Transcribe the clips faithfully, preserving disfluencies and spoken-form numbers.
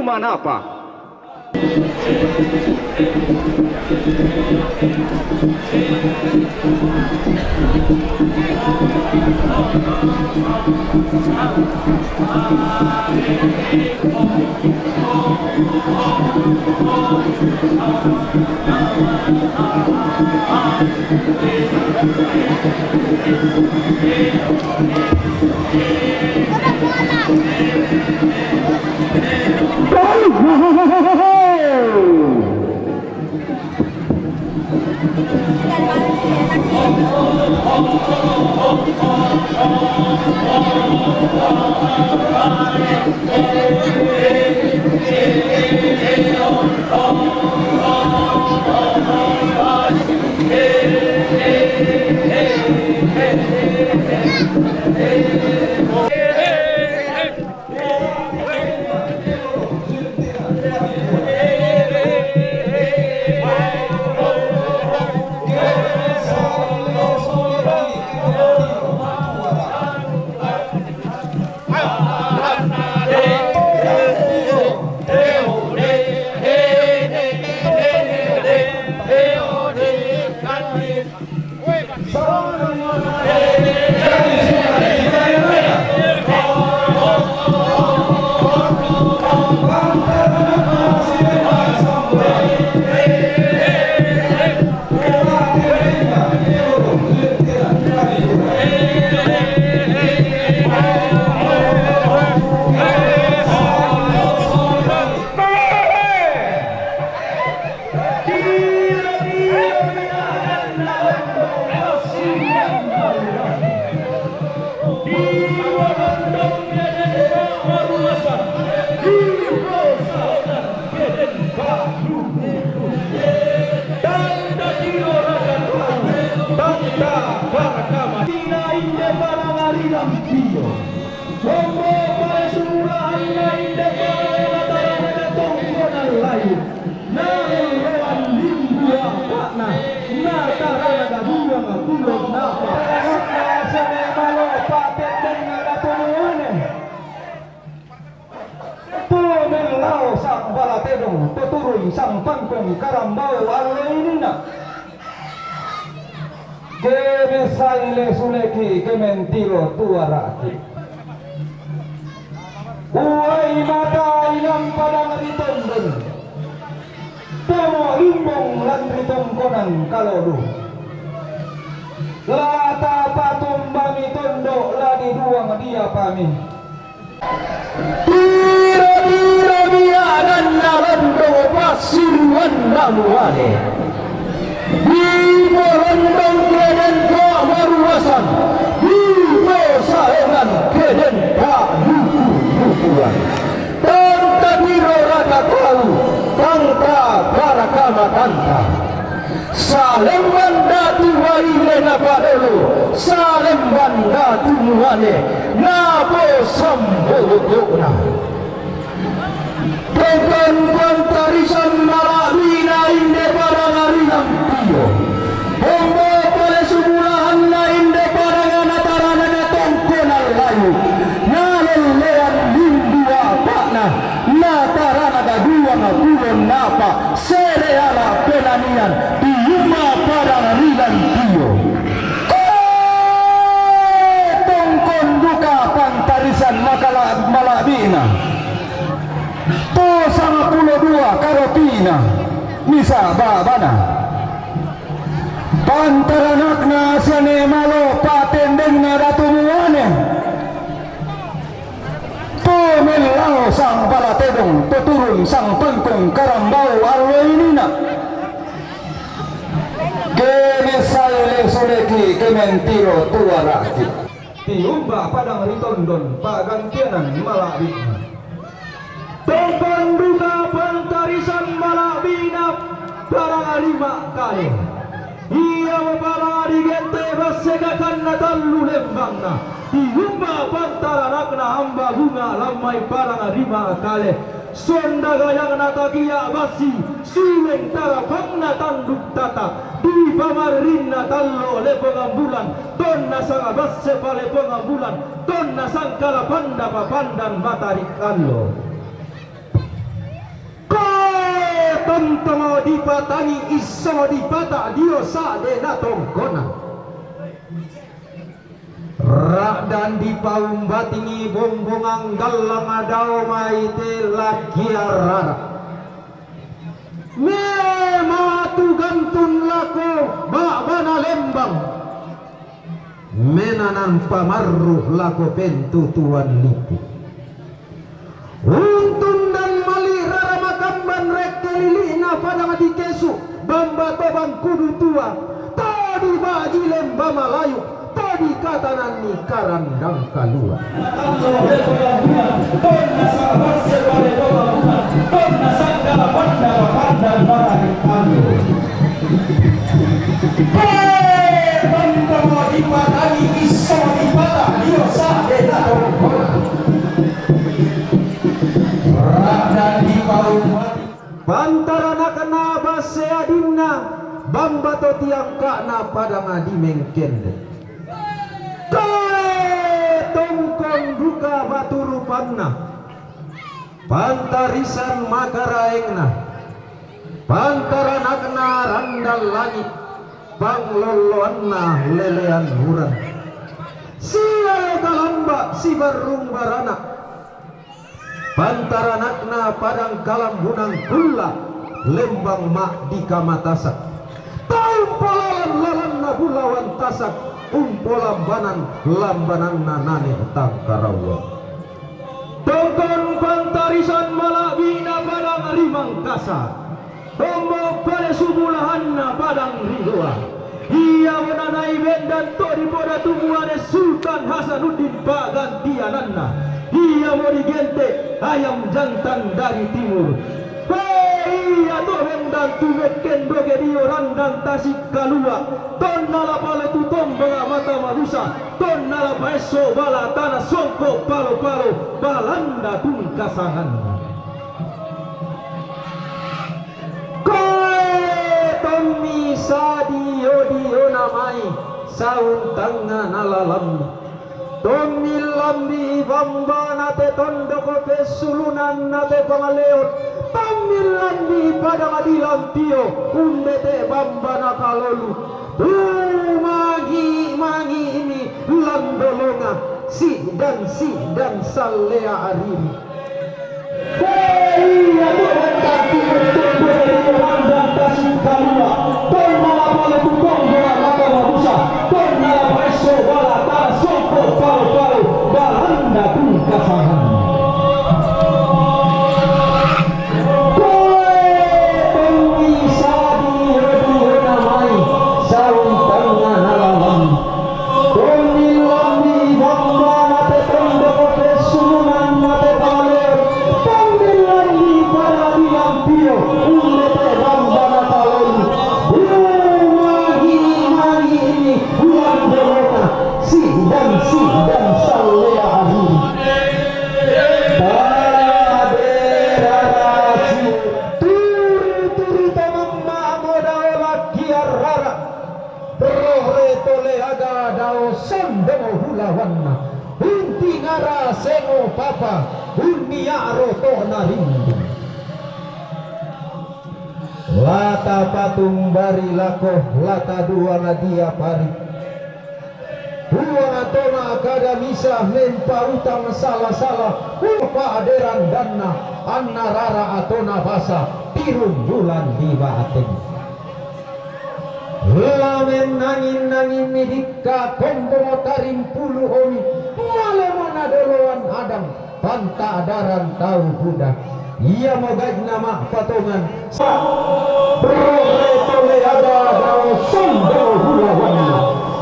Manapa? Nalellean limbu apa'na, natarana daduang tulon napa. Sene malo pa'tendenna datu muane. Tumellao sang bala tedong, tuturun sang pangkung karambau allo inina. Ke messai lesuleki ke mentiro tuara'ki. Uai mata ilang padang ri tondon. Tomo limbong lan ri tongkonan kalolu. La tapatombami tondok la diduang diapami. Tiro-tiro biaranna londo passuruanna muane. Dipolondong keden to maruasan, diposalengan keden paduku-dukuan. Tang tatiro rata tau, tang tabaraka matanta. Salemban datu waine napadolo, salemban datu muane naposambogo'na. Tongkon pantarisan mala'bina inde padang ri lampio. Ombo pole sumulahanna inde padang natarana tongkonan layu. Nalellean limbu apa'na, natarana daduang tulon napa. Sereala penanian tiumba padang ri lampio. Tongkon duka pantarisan makala mala'bina. To sangpulo dua karopina misa babana. Pantaranakna sene malo pa'tendengna datu muane. Tumellao sang bala tedong, tuturun sang pangkung karambau allo inina. Ke messai lesuleki ke mentiro tuara'ki. Tiumba padang ri tondon pa'gantianan mala'bina. Tongkon duka pantarisan mala'bina padang ri Makkale. Ia mapala digente basse kakanna tallu lembangna, tiumba pantaranakna hamba bunga lammai padang ri Makkale. Sonda gayangna takia bassi, suleng tarapangna tanduk tata, dipamaririnna tallo lepongan bulan, tonna sanga basse palepongan bulan, tonna sangkala panda papandan matarik allo. Tongo dipatangi, iso dipata dio sade natongkonan. Ra'dan dipaumbatingi bongbongan gallang dao maite lakia rara. Mema tugantun lako ba'bana lembang. Menanan pamarru lako pentutuan lipu. Untundan mali' rara makamban rekke lili'na padang dikesu', bamba to bangkudu tua, to dibagi lemba malayu, to dikatananni karandang kalua. Tonna sa'basse pale to bangunan, tonna sa'gala panna papandang mata ri pandu. Koe tompo dipatani iso dipata dio sa'de natongkona. Ra'dan dipaummati. Pantaranakna basse adinna, bamba to tiangka'na padang di Mengkende. Koe tongkon duka batu rupanna. Pantarisan makaraengna, pantaranakna randan langi', panglolloanna lelean uran. Sia kalamba sibarrung barana, pantaranakna padang kalambunan kulla, lembang ma'dika matasak. Tau umpolalan lalanna bulawan tasak, umpolambanan lambananna nane tangkaraua. Tongkon pantarisan mala'bi'na padang ri Mangkasa, tombo pale subulahanna padang ri Goa. Iamo nanai bendan to dipodatu muane Sultan Hasanuddin pa'gantiananna. Iamo digente' ayam jantan dari timur. Pe ia to bendan tu mekken doge dio randan tasik kalua, tonna la pale tu tombanga mata mabusa, tonna la paesso bala tana songko' palo-palo, balanda tungkasanganna. Koe tommi sadio-diona mai saung tangngana lalammi. Tommi lambi'i bambana te tondoko pessulunan na te pangaleon, tommi lambi'i padang dilampio, undete bambana kalolu. Tumangi-mangi'mi landolonga, si'dan-si'dan sallea ariri. Tonna la pale tu tombanga mata mabusa, tonna la paesso bala tana songko' palo-palo, balanda tungkasanganna. Koe tommi sadio-diona mai saung tangngana lalammi. Tommi lambi'i bambana te tondoko pessulunan na te pangaleon, tommi lambi'i padang dilampio, undete bambana kalolu. Tumangi-mangi'mi landolonga, si'dan-si'dan sallea ariri. Tade rara si turu-turu to mamma'mo dao lakkia rara. Roh re to leaga dao sondomo bulawanna, untingara sengo papa, unnia'ro to'na rindu. La tapatumbari lako, la taduang dia pari. Puang to ma'kada misa, mempautang sala-sala, pa'de randanna, anna rara atona basa, tirung bulan di ba'teng. La mennangin-nanginni dikka, kombongo tarimpulu omi, malemo nadoloan adang, panta'daran tau buda. Iamo gai'na ma'patongan, sa-, roh re to leaga dao sondomo bulawanna,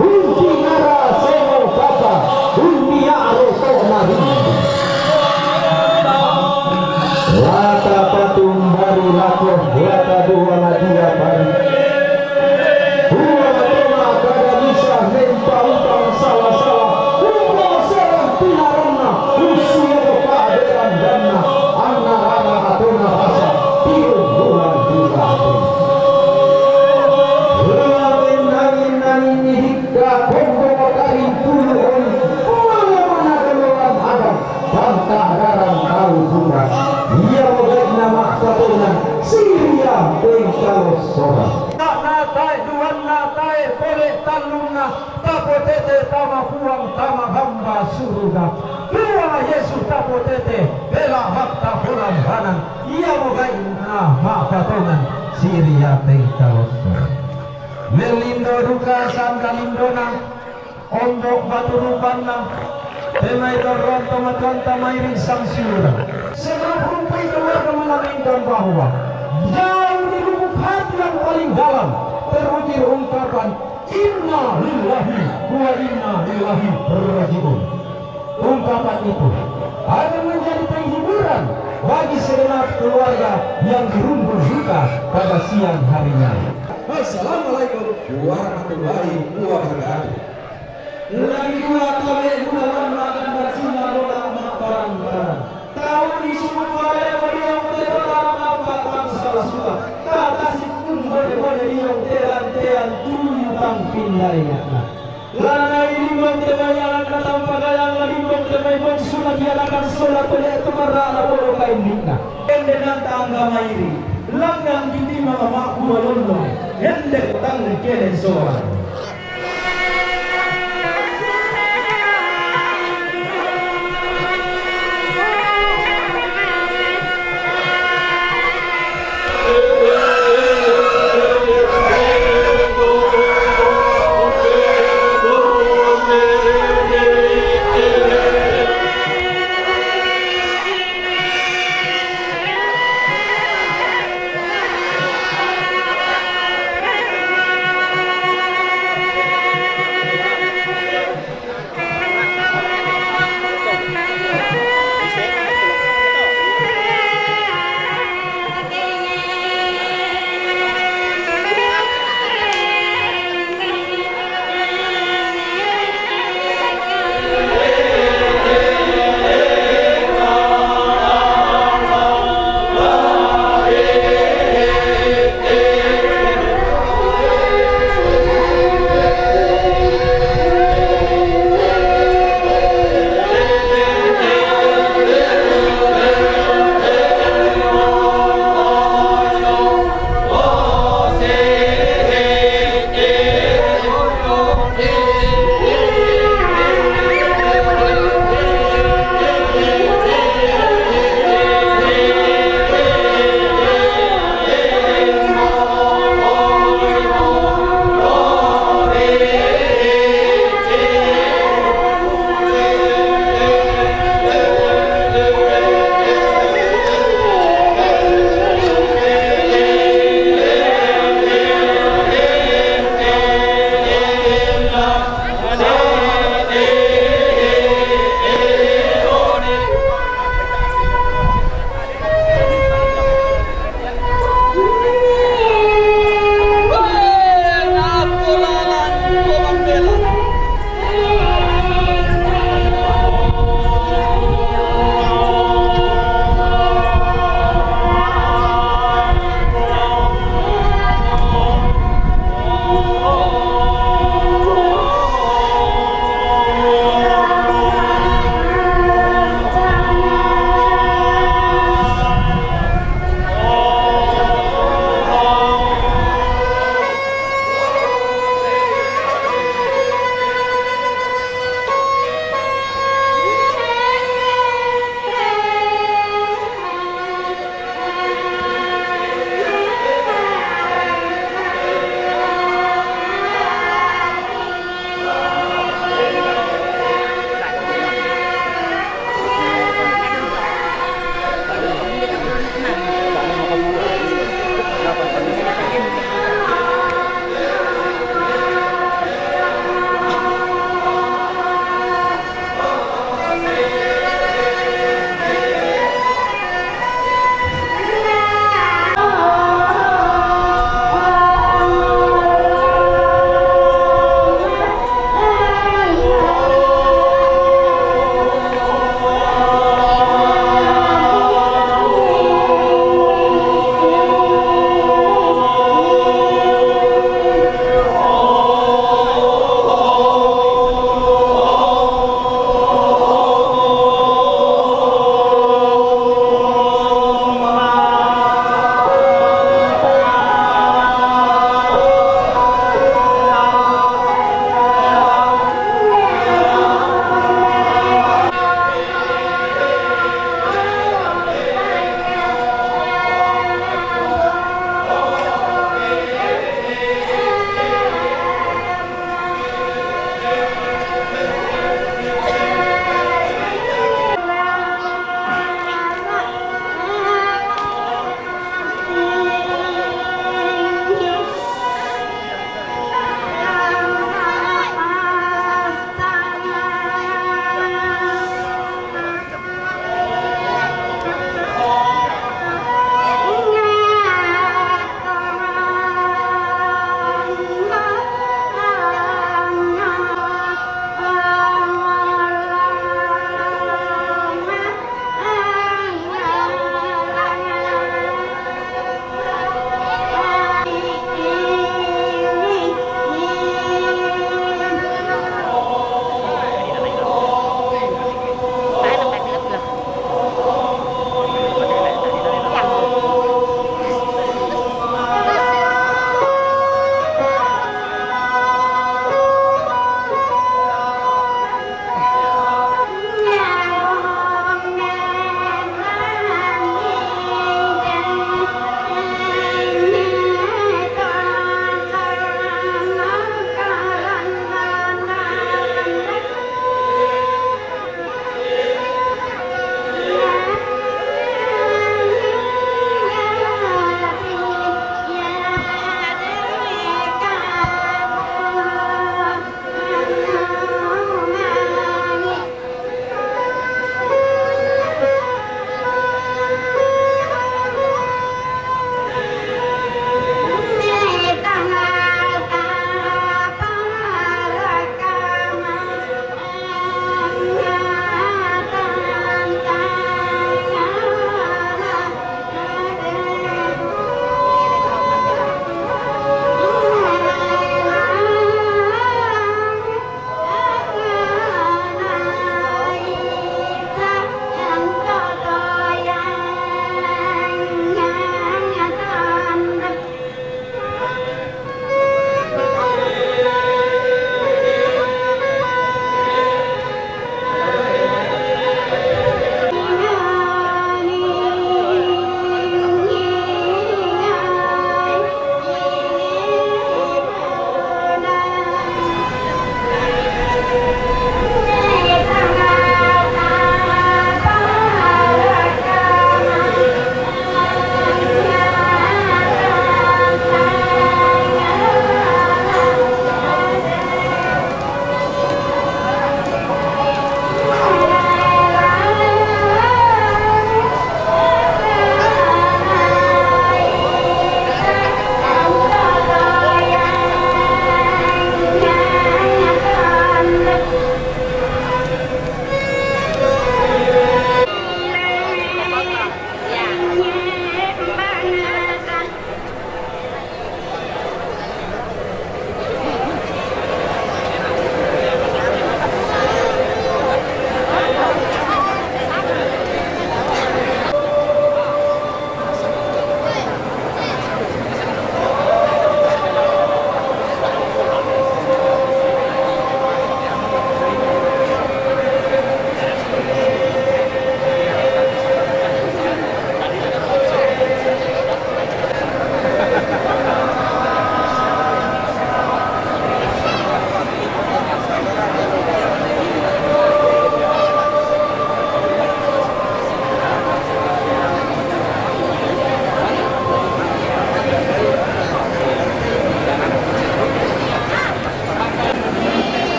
untingara sengo papa, unnia'ro to'na rindu. La tapatumbari lako, la taduang dia pari. Puang to ma'kada misa, mempautang sala-sala, umposerang pinaranna, ussiamo pa'de randanna, anna rara atona basa, tirung bulan di ba'teng. La mennangin-nanginni dikka, kombongo tarimpulu omi, malemo nadoloan adang, panta'daran tau buda. Iamo gai'na ma'patongan, siria Teng kalo sora. Natae, duanna tae, pole tallunna, tapotete tama Puang, tama hamba suruga. Puang Yesus tapotete, bela hakta holan banan, iamo gainna ma'patongan, siriateng kalo sora. Mellindo duka sanda lindona, ombok batu rupanna, te mai torrong tomatuanta mai ri Sang Siura. Sebelum rumpui keluarga mengaminkan bahwa jauh di lubuk hati yang paling dalam terukir ungkapan inna lillahi wa inna ilaihi raji'un. Ungkapan itu akan menjadi penghiburan bagi segenap keluarga yang dirundung duka pada siang harinya. Assalamualaikum warahmatullahi wabarakatuh. Lagi pula kami guna makan dan singa lola makan. Tahun di sumut wale meriang tebala apa tak salah suka. Kata si kumbere-bere yang teran-teran tumpang pindai. Lana ilimbang te mai alana tampagayang, lalimbang te mai bongsu, lakianakan sola tole tumarana bodo kainnikna. Ende nanta angga mairi, langngan kiti mama makku malollo, ende tang kene sola.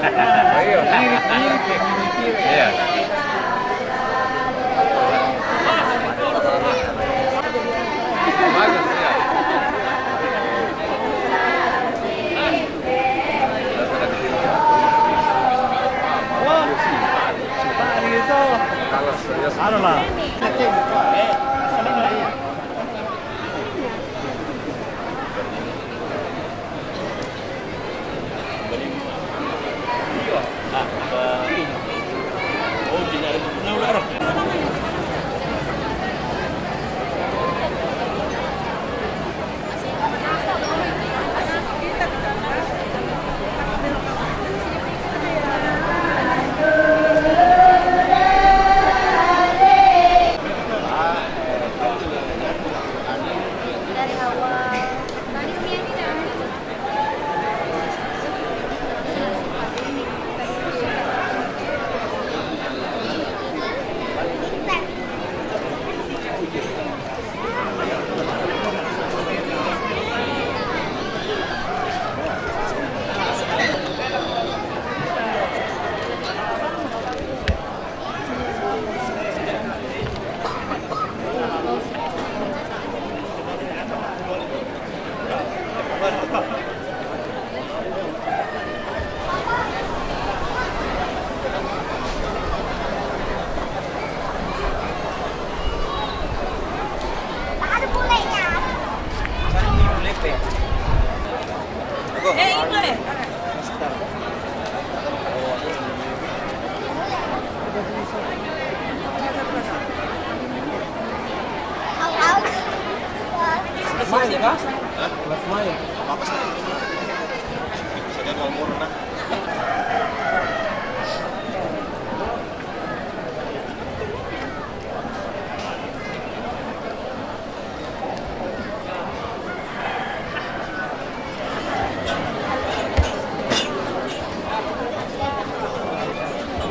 Iya. Mirip, mirip ya. Iya. Bagus, iya. Wah, Pak Rizal. Kalau serius. Anu lah. Eh, ini boleh. Main kah? Hah? Last main. Apa sih? Saya mau murna.